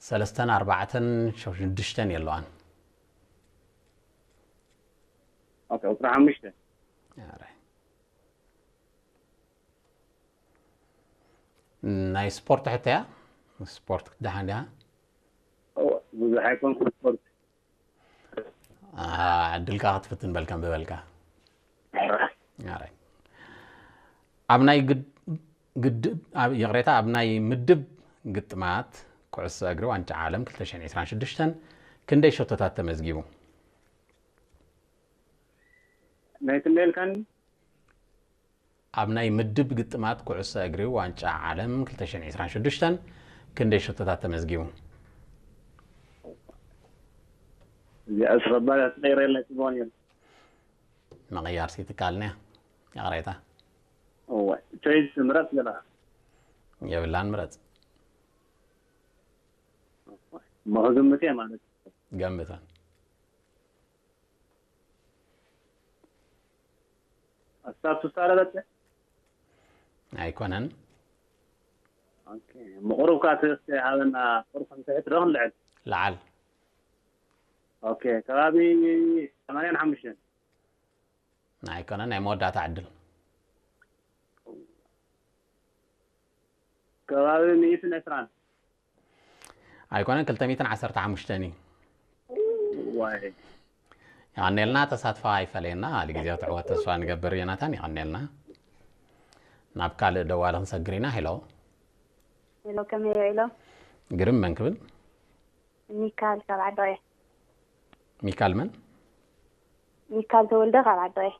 ሰለስተን ኣርባዕተን ሽዱሽተን የለዋን። ኦኬ፣ ቁፅሪ ሓሙሽተ። ኣረ። ናይ ስፖርት ሕቶ እያ። ስፖርት ክትደሓን ዲኻ? እወ፣ ብዙሕ ኣይኮንኩን ስፖርት። ኣሃ፣ ዕድልካ ክትፍትን በልካ እምቢ በልካ። ኣረ። ኣብ ናይ ግድ- ግድብ ኣብ- ይቕሬታ፣ ኣብ ናይ ምድብ ግጥማት ኩዕሶ እግሪ ዋንጫ ዓለም ክልተ ሽሕን ዕስራን ሽዱሽተን ክንደይ ሸቶታት ተመዝጊቡ? ናይ ክንደይ ኢልካኒ? ኣብ ናይ ምድብ ግጥማት ኩዕሶ እግሪ ዋንጫ ዓለም ክልተ ሽሕን ዕስራን ሽዱሽተን ክንደይ ሸቶታት ተመዝጊቡ? እዚኣ ስረባል ክትቀይረልና ይፅበ ነይሩ። ምቕያር ሲትካልና እያ። ይቕሬታ። እወ፣ ቾይስ ምረፅ ዘለኻ። የብላን፣ ምረፅ። እሞ ክግምት እየ ማለት እዩ። ገምታ። ኣስታት ስሳ ዶ በፅሕ? ኣይኮነን። ኦኬ፣ ምቑሩብ ከዓ ትእስተ ሃበና። ቁሩብ ክንስሕት ዶ ክንልዕል? ለዓል። ኦኬ፣ ከባቢ ሰማንያን ሓሙሽተን። ኣይኮነን፣ ናይ መወዳእታ ዕድል። ከባቢ ሚእትን ዕስራን። ኣይኮነን፣ ክልተ ሚእትን ዓሰርተ ሓሙሽተን እዩ። ዋይ። የቐንየልና፣ ተሳትፎ ኣይፈለየና። ኣሊ ግዜ ትዕወት ተስፋ ንገብር። ዮናታን፣ የቐንየልና። ናብ ካልእ ደዋሊ ክንሰግር ኢና። ሄሎ። ሄሎ፣ ከመይ ውዒሎም? ግርም፣ መን ክብል? ሚካል ካብ ዓዲ እየ። ሚካል መን? ሚካል ተወልደ ካብ ዓዲ እየ።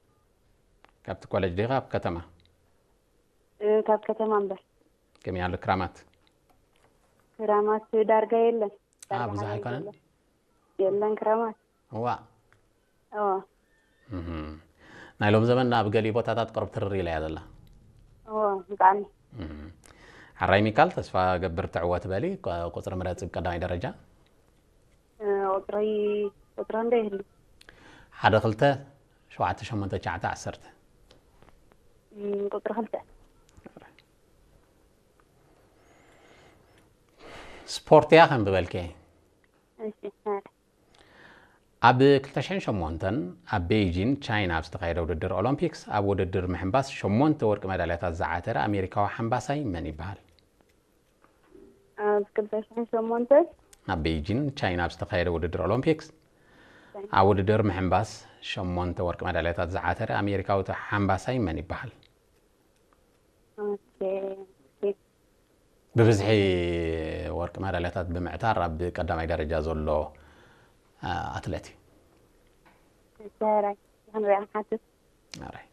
ካብቲ ኮሌጅ ዲኻ ኣብ ከተማ? እ፣ ካብ ከተማ እምበር። ከመይ ኣሎ ክራማት? ክራማት ዳርጋ የለን። አ፣ ብዙሕ ኣይኮነን? የለን ክራማት። እዋ። እዋ። እህ። ናይ ሎም ዘመን ኣብ ገሊኡ ቦታታት ቅርብ ትርር ኢላ እያ ዘላ። እዋ፣ ብጣዕሚ። እህ። ሓራይ ሚካል፣ ተስፋ ገብር ትዕወት በሊ። ቆ- ቁፅሪ ምረፂ ብቀዳማይ ደረጃ። እ፣ ቁፅሪ፣ ቁፅሪ እንደ ይህሉ። ሓደ ክልተ ሸውዓተ ሸሞንተ ትሽዓተ ዓሰርተ። እም፣ ቁፅሪ ክልተ። ስፖርት እያ ከም ዝበልከ። እሺ፣ እ። ኣብ ክልተ ሽሕን ሸሞንተን ኣብ ቤይጂን ቻይና ኣብ ዝተኻየደ ውድድር ኦሎምፒክስ ኣብ ውድድር ምሕንባስ ሸሞንተ ወርቂ መዳልያታት ዝዓተረ ኣሜሪካዊ ሓንባሳይ መን ይበሃል? ኣብ ክልተ ሽሕን ሸሞንተ ኣብ ቤይጂን ቻይና ኣብ ዝተኻየደ ውድድር ኦሎምፒክስ ኣብ ውድድር ምሕንባስ ሸሞንተ ወርቂ መዳልያታት ዝዓተረ ኣሜሪካዊ ሓንባሳይ መን ይበሃል? ኦኬ። ብብዝሒ ወርቂ መዳልያታት ብምዕታር ኣብ ቀዳማይ ደረጃ ዘሎ፣ አ፣ ኣትሌት እዩ። ሕራይ፣ ክንሪኣ ንሓትት። ኣራይ።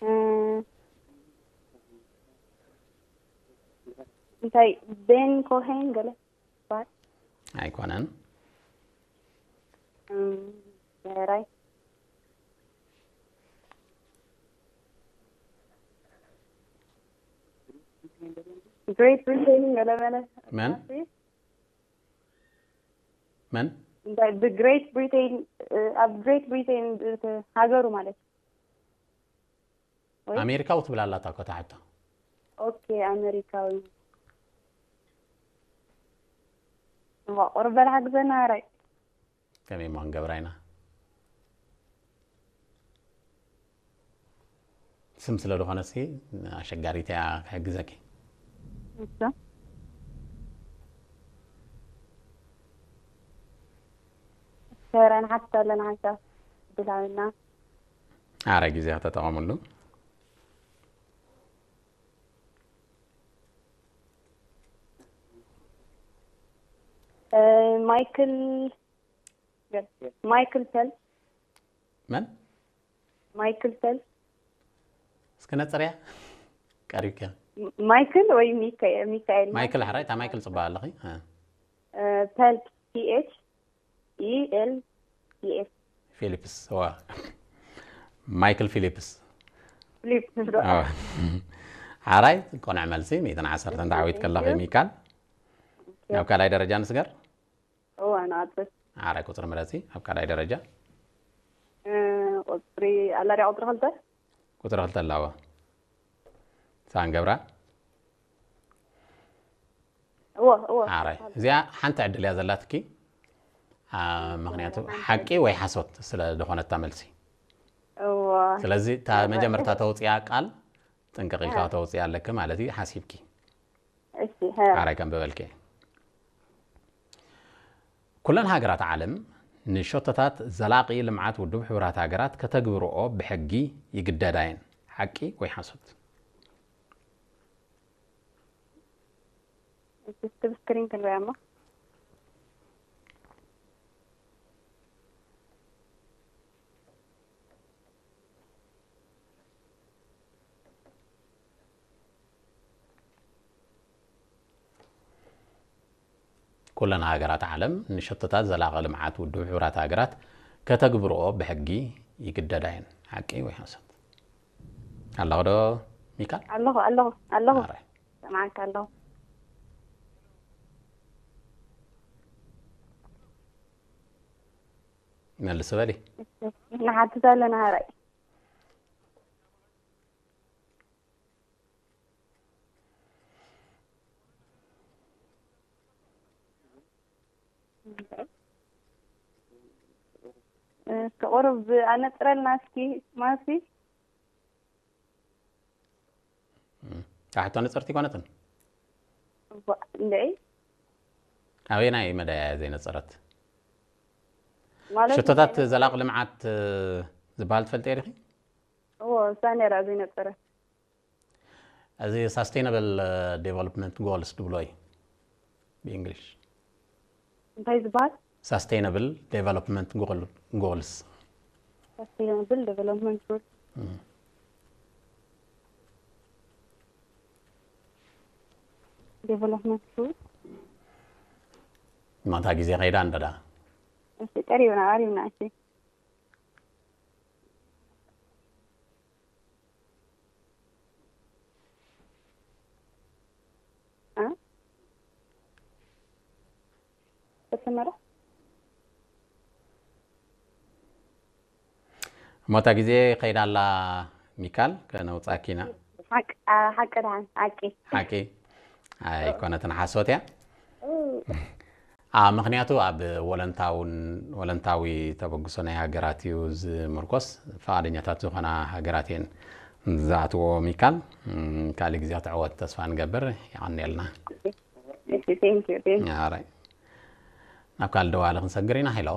እ፣ እንታይ ቤን ኮሄን ገለ ይበሃል? ኣይኮነን። እም፣ ሕራይ። ግሬት ብሪቴን ገለ መለ መን? መን? እንታይ ብግሬት ብሪቴን፣ እ፣ ኣብ ግሬት ብሪቴን፣ እ፣ ሃገሩ ማለት እዩ። ወይ? ኣሜሪካዊ ትብል ኣላታ እኮ እታ ሕቶ። ኦኬ፣ ኣሜሪካዊ። እዋ፣ ቁሩብ በል ሓግዘና፣ ሕራይ። ከመይ እሞ ክንገብራ ኢና? ስም ስለ ዝኾነሲ ኣሸጋሪት እያ ክሕግዘኪ። እሺ። ሰረን ሓታ ኣለና ሓንሳብ ዕድል ሃበና። ኣረ ግዜ ከተጠቐምሉ። እ፣ ማይክል ማይክል ፈልፕስ መን? ማይክል ፈልፕስ እስኪ ነፅርያ ቀሪብካ። ማይክል ወይ ሚካኤል? ሚካኤል ማይክል ሕራይ እታ ማይክል ፅቡቅ ኣለኺ። እ። እ፣ ፈልፕስ ፒ ኤች ኢ ኤል ፒ ኤስ። ፊሊፕስ ዋ ማይክል ፊሊፕስ። ፊሊፕስ ዶ? ኣዎ። ሓራይ ቆንዕ መልሲ ሚእትን ዓሰርተን ተዓዊት ከለኺ ሚካል። ናብ ካልኣይ ደረጃ ንስገር። እዋ ንኣፅል። ሓራይ ቁፅሪ ምረፂ ኣብ ካልኣይ ደረጃ። እ፣ ቁፅሪ ኣላ ድያ ቁፅሪ ክልተ? ቁፅሪ ክልተ ኣላዋ ሳንገብራ። እዎ እዎ። ሓራይ እዚኣ ሓንቲ ዕድል እያ ዘላትኪ። አ፣ ምክንያቱ ሓቂ ወይ ሓሶት ስለ ዝኾነታ መልሲ። እዎ። ስለዚ እታ መጀመርታ ተውፅያ ቃል ጥንቅቕ ኢልካ ተውፅያ ኣለኪ ማለት እዩ ሓሲብኪ። እሺ ሕራይ። ሓራይ ከም በበልኪ። ኩለን ሃገራት ዓለም ንሸቶታት ዘላቒ ልምዓት ውድብ ሕቡራት ሃገራት ከተግብርኦ ብሕጊ ይግደዳ እየን። ሓቂ ወይ ሓሶት? እስኪ ስክሪን ክንሪኣ እሞ። ኩለን ሃገራት ዓለም ንሸቶታት ዘላቒ ልምዓት ውድብ ሕቡራት ሃገራት ከተግብርኦ ብሕጊ ይግደዳ እየን። ሓቂ ወይ ሓሶት? ኣለኹ ዶ ሚካል? ኣለኹ ኣለኹ ኣለኹ። ኣረ። ሰማዕካ ኣለኹ። መልስ በሊ። ንሓትት ኣለና ሕራይ። እስኪ ቁሩብ ኣነፅረልና እስኪ ማሲ። እታ ሕቶ ንፅርቲ ኣይኮነትን። እዋ፣ እንድዒ? ኣበየናይ መዳያ እያ ዘይነፀረት? ማለት ሽቶታት ዘላቂ ልምዓት ዝበሃል ትፈልጥዮ ዲኺ? እዎ፣ እሳ ነይራ ዘይነፀረት። እዚ ሳስቴናብል ዴቨሎፕመንት ጎልስ ድብሎ እዩ ብእንግሊሽ። እንታይ ዝበሃል? ሳስቴናብል ዴቨሎፕመንት ጎልስ። ሳስቴናብል ዴቨሎፕመንት ጎልስ። ዴቨሎፕመንት ጎልስ። ማታ ግዜ ከይዳ እንደዳ። እሺ፣ ቀሪብና፣ ቀሪብና፣ እሺ። እ? ተሰመረ? እሞ እታ ግዜ ከይዳ ኣላ ሚካል፣ ከነውጻኪ ኢና። ሓቂ ደሓን፣ ሓቂ። ኣይኮነትን፣ ሓሶት እያ። ምኽንያቱ ኣብ ወለንታውን ወለንታዊ ተበግሶ ናይ ሃገራት እዩ ዝምርኮስ። ፍቓደኛታት ዝኾና ሃገራት እየን ዝኣትዎ። ሚካል፣ ካልእ ግዜ ክትዕወት ተስፋ ንገብር። የቐንየልና። Thank you, thank you. ኣራይ፣ ናብ ካልእ ደዋሊ ክንሰግር ኢና። ሄሎ።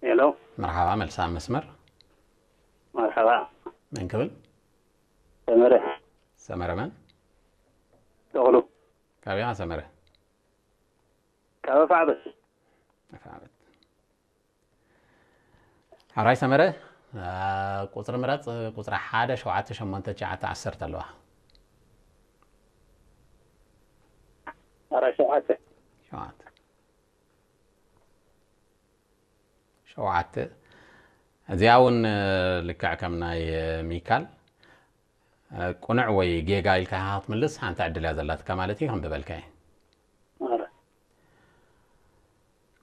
ሄሎ። መርሓባ፣ መልሳ መስመር። መርሓባ። መን ክብል? ሰመረ። ሰመረ መን? ተኽሉ። ካበይ ኢኻ ሰመረ? ካብ ኣፍዓበት። ኣፍዓበት። ሓራይ ሰመረ፣ ቁፅሪ ምረፅ። ቁፅሪ ሓደ፣ ሸውዓተ፣ ሸሞንተ፣ ትሽዓተ፣ ዓሰርተ ኣለዋ። ኣራይ ሸውዓተ። ሸውዓተ። ሸውዓተ። እዚኣ እውን ልክዕ ከም ናይ ሚካል ቁኑዕ ወይ ጌጋ ኢልካ ኢኻ ክትምልስ፣ ሓንቲ ዕድል እያ ዘላትካ ማለት እዩ። ከም ዝበልካዮ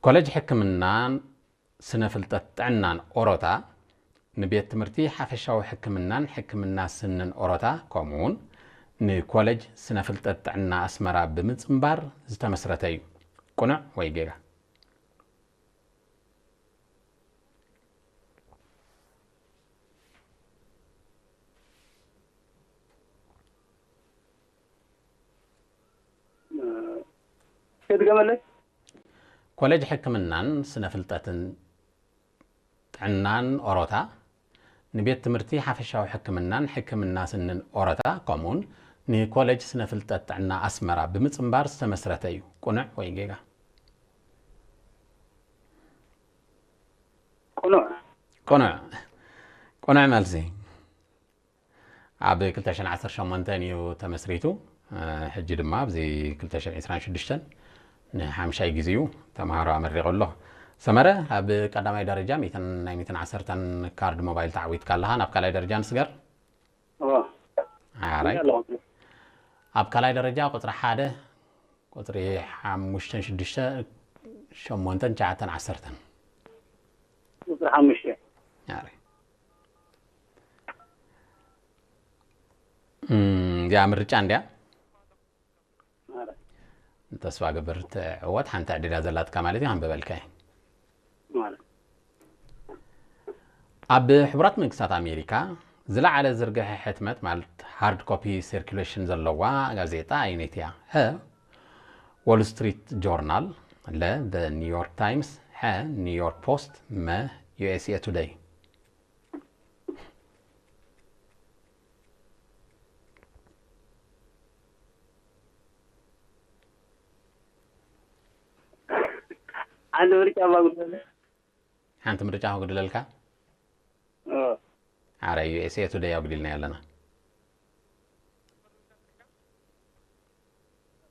ኮሌጅ ሕክምናን ስነ ፍልጠት ጥዕናን ኦሮታ ንቤት ትምህርቲ ሓፈሻዊ ሕክምናን ሕክምና ስንን ኦሮታ ከምኡውን ንኮሌጅ ስነ ፍልጠት ጥዕና ኣስመራ ብምጽንባር ዝተመስረተ እዩ። ቁኑዕ ወይ ጌጋ? ከድገመለይ። ኮሌጅ ሕክምናን ስነ ፍልጠትን ጥዕናን ኦሮታ፣ ንቤት ትምህርቲ ሓፈሻዊ ሕክምናን ሕክምና ስንን ኦሮታ፣ ከምኡውን ንኮሌጅ ስነ ፍልጠት ጥዕና ኣስመራ ብምጽንባር ዝተመስረተ እዩ። ቅኑዕ ወይ ጌጋ? ቅኑዕ። ቅኑዕ። ቅኑዕ መልሲ። ኣብ ክልተ ሽሕን ዓሰርተ ሸሞንተን እዩ ተመስሪቱ። ሕጂ ድማ ኣብዚ ክልተ ሽሕን ዕስራን ሽዱሽተን ንሓምሻይ ግዜኡ ተምሃሮ ኣመሪቑ ኣሎ። ሰመረ፣ ኣብ ቀዳማይ ደረጃ ሚእትን ናይ ሚእትን ዓሰርተን ካርድ ሞባይል ተዓዊትካ ኣለኻ። ናብ ካልኣይ ደረጃ ንስገር። እዎ። ሓራይ። ኣለኹ። ኣብ ካልኣይ ደረጃ ቁጽሪ ሓደ፣ ቁጽሪ ሓሙሽተን ሽዱሽተ፣ ሸሞንተን ትሽዓተን ዓሰርተን። ቁጽሪ ሓሙሽተ። ሓራይ። እም፣ እዚኣ ምርጫ እንድያ። ሓራይ። ተስፋ ገብር ትዕወት። ሓንቲ ዕድል እያ ዘላትካ ማለት እዩ። ኣንብበልካ እየ። ማለት ኣብ ሕቡራት መንግስታት ኣሜሪካ ዝለዓለ ዝርግሐ ሕትመት ማለት ሃርድ ኮፒ ሲርኩሌሽን ዘለዋ ጋዜጣ ኣየነይቲ እያ? ሀ፣ ዎል ስትሪት ጆርናል፣ ለ፣ ኒውዮርክ ታይምስ፣ ሐ፣ ኒውዮርክ ፖስት፣ መ፣ ዩ ኤስ ኤ ቱደይ። ሓንቲ ምርጫ ባጉደለ። ሓንቲ ምርጫ ከጉድለልካ? ኣረ፣ ዩ ኤስ ኤ ቱደይ ኣጉዲልና ኣለና።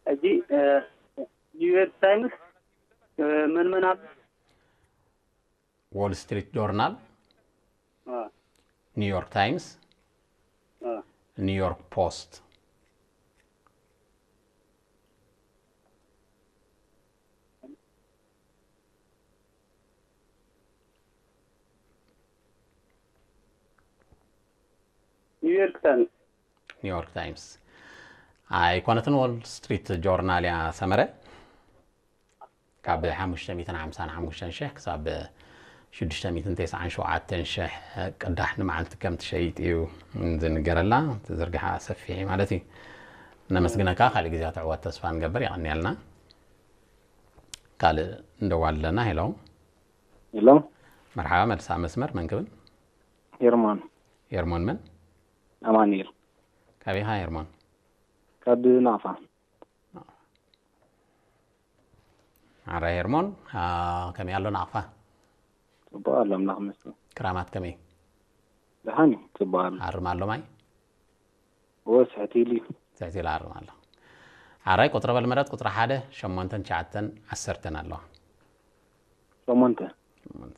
ሕጂ ኒውዮርክ ታይምስ፣ መን መን ኣብ ዎል ስትሪት ጆርናል፣ ኒውዮርክ ታይምስ፣ ኒውዮርክ ፖስት። ኒውዮርክ ታይምስ። ኒውዮርክ ታይምስ ኣይኮነትን፣ ዎል ስትሪት ጆርናል እያ። ሰመረ፣ ካብ ሓሙሽተ ሚእትን ሓምሳን ሓሙሽተን ሽሕ ክሳብ ሽዱሽተ ሚእትን ተስዓን ሸውዓተን ሽሕ ቅዳሕ ንመዓልቲ ከም ትሸይጥ እዩ ዝንገረላ። ትዝርግሓ ሰፊሕ እዩ ማለት እዩ። ነመስግነካ። ካልእ ግዜ ትዕወት ተስፋ ንገብር። የቐንየልና። ካልእ እንደዋል ኣለና። ሄሎ። ሄሎ። መርሓባ፣ መልሳ መስመር መን ክብል? ሄርሞን። ሄርሞን መን? ኣማኑኤል። ካበይ ኢኻ ሄርሞን? ካብ ናቕፋ። ኣረ ሄርሞን፣ አ፣ ከመይ ኣሎ ናቕፋ? ጽቡቕ ኣሎ፣ ኣምላኽ ይመስገን። ክራማት ከመይ? ደሓን እዩ፣ ጽቡቕ ኣሎ። ኣርም ኣሎ ማይ? እወ፣ ስሕት ኢሉ እዩ። ትሕቲ ኢሉ ኣርም ኣሎ። ኣራይ፣ ቁጽሪ በል ምረጽ፣ ቁጽሪ ሓደ፣ ሸሞንተን ትሽዓተን ዓሰርተን ኣለዋ። ሸሞንተ። ሸሞንተ።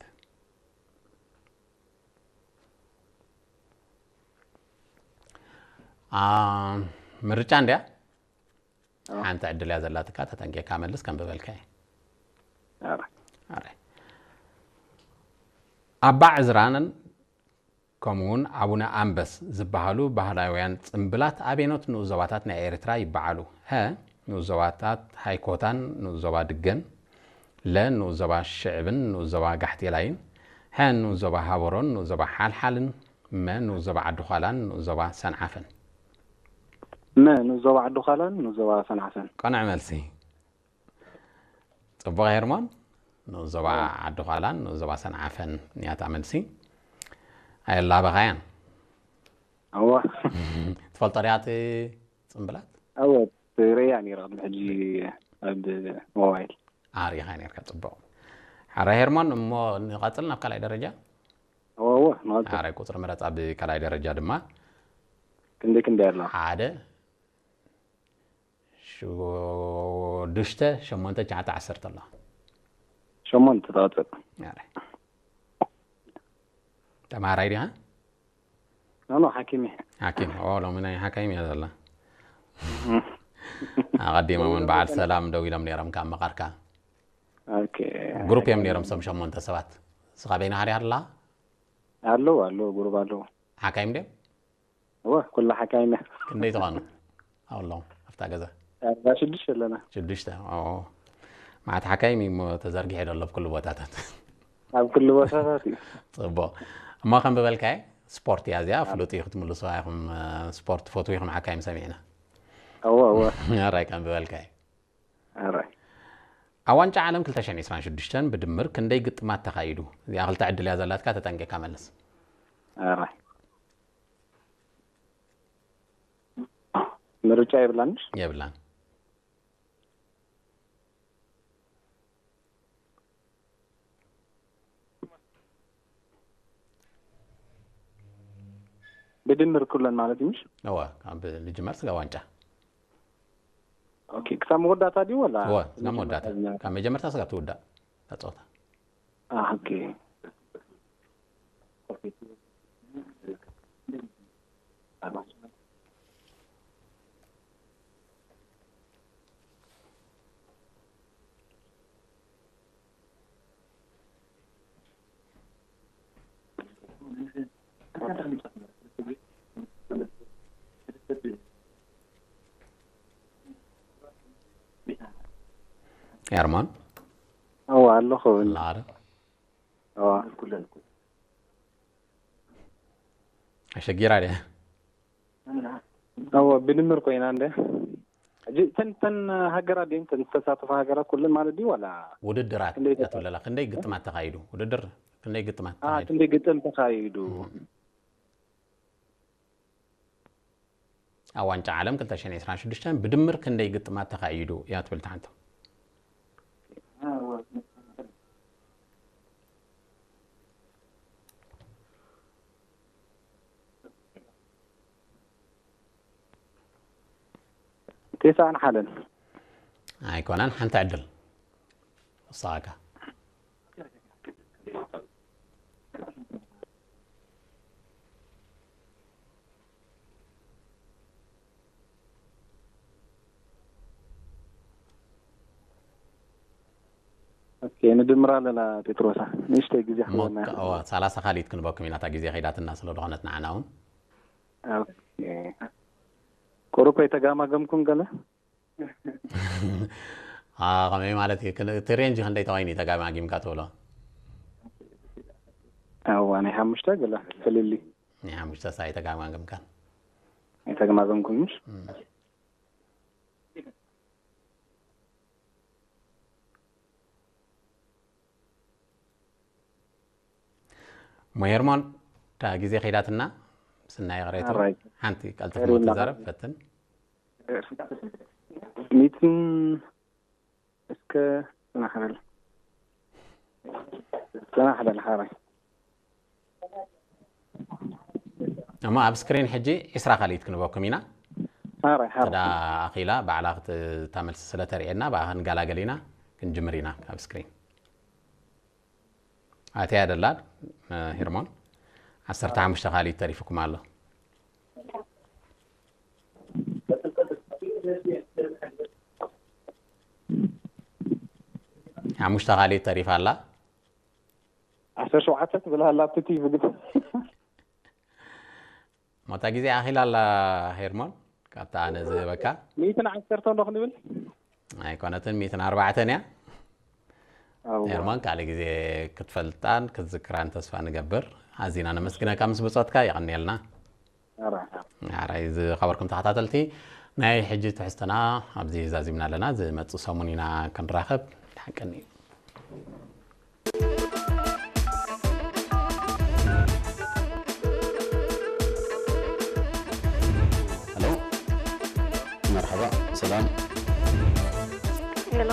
አ፣ ምርጫ እንድያ? ኣዎ። ሓንቲ ዕድል እያ ዘላትካ፣ ተጠንቂቕካ መልስ፣ ከንብበልካ እየ። ኣረ። ኣረ። ኣባ ዕዝራን ከምኡውን ኣቡነ ኣንበስ ዝበሃሉ ባህላውያን ጽምብላት ኣበየኖት ንኡስ ዞባታት ናይ ኤርትራ ይበዓሉ? ሀ፣ ንኡስ ዞባታት ሃይኮታን ንኡስ ዞባ ድገን፣ ለ፣ ንኡስ ዞባ ሽዕብን ንኡስ ዞባ ጋሕቴላይን፣ ሐ፣ ንኡስ ዞባ ሃበሮን ንኡስ ዞባ ሓልሓልን፣ መ፣ ንኡስ ዞባ ዓዲ ዃላን ንኡስ ዞባ ሰንዓፈን። መ፣ ንኡስ ዞባ ዓዲ ዃላን ንኡስ ዞባ ሰንዓፈን። ቅኑዕ መልሲ። ጽቡቕ ሄርሞን። ንኡስ ዞባ ዓዲ ዃላን ንኡስ ዞባ ሰንዓፈን እያ እታ መልሲ። ኣየላበኻያን። እወ። ትፈልጦ ዲኻ እቲ ጽምብላት? እወ፣ ትርእያ ነይረ ቅድሚ ሕጂ ኣብ ሞባይል። ኣሪኻ ነርካ፣ ጽቡቕ። ሓራይ ሄርሞን፣ እሞ ንቐጽል ናብ ካልኣይ ደረጃ? እወ፣ እወ፣ ንቐጽል። ሓራይ ቁጽሪ ምረጽ ኣብ ካልኣይ ደረጃ ድማ። ክንደይ ክንደይ ኣሎ? ሓደ፣ ሽዱሽተ፣ ሸሞንተ፣ ትሽዓተ፣ ዓሰርተ ኣሎ። ሸሞንተ ትቐጽል። ኣረ። ተምሃራይ ዲኻ? ኖ፣ ኖ፣ ሓኪም እየ። ሓኪም። ኦ፣ ሎሚ ናይ ሓካይም እያ ዘላ። ኣቐዲሞም እውን በዓል ሰላም ደው ኢሎም ነይሮም ካብ መቐርካ። ኦኬ። ግሩፕ እዮም ነይሮም፣ እሶም ሸሞንተ ሰባት። ንስኻ በይንኻ ዲኻ ኣለኻ? ኣለዉ፣ ኣለዉ፣ ግሩፕ ኣለዉ። ሓካይም ድዮም? እወ፣ ኩላ ሓካይም እያ። ክንደይ ትኾኑ? ኣለዉ ኣብታ ገዛ? ኣርባ ሽዱሽተ ኣለና። ሽዱሽተ። ኦ። መዓት ሓካይም እዩ እሞ ተዘርጊሑ ዘሎ ኣብ ኩሉ ቦታታት። ኣብ ኩሉ ቦታታት እዩ። ጽቡቕ። እሞ ከም ዝበልካየ ስፖርት እያ እዚኣ፣ ፍሉጥ እዩ ክትምልሱዋ ኢኹም፣ እ፣ ስፖርት ትፈትዉ ኢኹም ሓካይም ሰሚዕና። እወ፣ እወ። ኣራይ ከም ዝበልካየ። ኣራይ። ኣብ ዋንጫ ዓለም ክልተ ሽሕን ዕስራን ሽዱሽተን ብድምር ክንደይ ግጥማት ተኻይዱ? እዚኣ ክልተ ዕድል እያ ዘላትካ፣ ተጠንቂቕካ መልስ። ኧረ ምርጫ የብላንሽ። የብላን። ብድምር ኩለን ማለት እዩ ምሽ? እወ፣ ካብ ልጅመር ስጋ ዋንጫ። ኦኬ፣ ክሳብ መወዳእታ ድዩ ወላ? እወ፣ ስጋ መወዳእታ። ካብ መጀመርታ ስጋ ትውዳእ ተጻወታ። ኣህ፣ ኦኬ። ኤርማን ኣዋ ኣለኹ። ኣላ ዶ? ኣዋ ኣሸጊራ ድያ? ኣዋ ብድምር ኮይና እንደ ሕጂ እተን እተን ሃገራት ድየን እተን ዝተሳተፋ ሃገራት ኩለን ማለት ድዩ ዋላ? ውድድራት ክንደይ እያ ትብለላ። ክንደይ ግጥማት ተኻይዱ? ውድድር ክንደይ ግጥማት ኣህ፣ ተኻይዱ? ክንደይ ግጥም ተኻይዱ? ኣብ ዋንጫ ዓለም ክልተ ሽሕን ዕስራን ሽዱሽተን ብድምር ክንደይ ግጥማት ተኻይዱ እያ ትብል ትሓንቶ። ቴስዓን ሓደን። ኣይኮነን፣ ሓንቲ ዕድል ወሳካ። ኦኬ፣ ንድምራ ኣለና ጴጥሮሳ። ንእሽተይ ግዜ ክህበና ሞካ-፣ እዋ፣ ሰላሳ ካልኢት ክንበኩም ኢና፣ እታ ግዜ ከይዳትና ስለ ዝኾነት ንዓና እውን። ኦኬ። ቁሩብ ከይተጋማገምኩም ገለ? አ፣ ከመይ ማለት እዩ? ክን-፣ እቲ ሬንጅ ክንደይ ተባይኒ ተጋማጊምካ ትብሎ? ኣዋ፣ ናይ ሓሙሽተ ገለ ፍልልይ። ናይ ሓሙሽተ ሳይ ተጋማገምካ። ኣይተጋማገምኩምሽ? እም። እሞ ሄርሞን፣ እታ ግዜ ከይዳትና፣ ስናይ ቅሬቶ፣ ኣራይ። ሓንቲ ቀልጥፍ ሄርሞን ሞ ተዛረብ፣ ናቕረብ። ፈትን። ሚትን እስከ ጽናሕ በል። ጽናሕ በል ሓራይ። እሞ ኣብ ስክሪን ሕጂ ዕስራ ካልኢት ክንበኩም ኢና። ሓራይ፣ ሓራይ። እዳ ኣኺላ ባዕላ ክት-፣ እታ መልሲ ስለ ተርእየና፣ ብኣ ክንገላገል ኢና፣ ክንጅምር ኢና ካብ ስክሪን። ኣትያ ደላ፣ እ፣ ሄርሞን፣ ዓሰርተ ሓሙሽተ ካልኢት ተሪፉኩም ኣሎ። ሓሙሽተ ካልኢት ተሪፋ ኣላ። ዓሰርተ ሸውዓተ ትብል ኣላ ኣብቲ ቲቪ ግን። ሞታ ግዜ ኣኺላ ኣላ ሄርሞን፣ ካብታ ኣነ ዝህበካ። ሚእትን ዓሰርተ ኣሎ ክንብል? ኣይኮነትን፣ ሚእትን ኣርባዕተን እያ። ኣዋ። ሄርሞን፣ ካልእ ግዜ ክትፈልጣን ክትዝክራን ተስፋ ንገብር። ኣዚና ነመስግነካ ምስ ብጾትካ፣ የቐንየልና። ኣራ። ሓራይ ዝኸበርኩም ተኸታተልቲ፣ ናይ ሕጂ ትሕዝቶና ኣብዚ ዛዚምና ኣለና። ዝመጽእ ሰሙን ኢና ክንራኸብ። ሓቀኒ እዩ። ሄሎ፣ መርሓባ፣ ሰላም። ሄሎ፣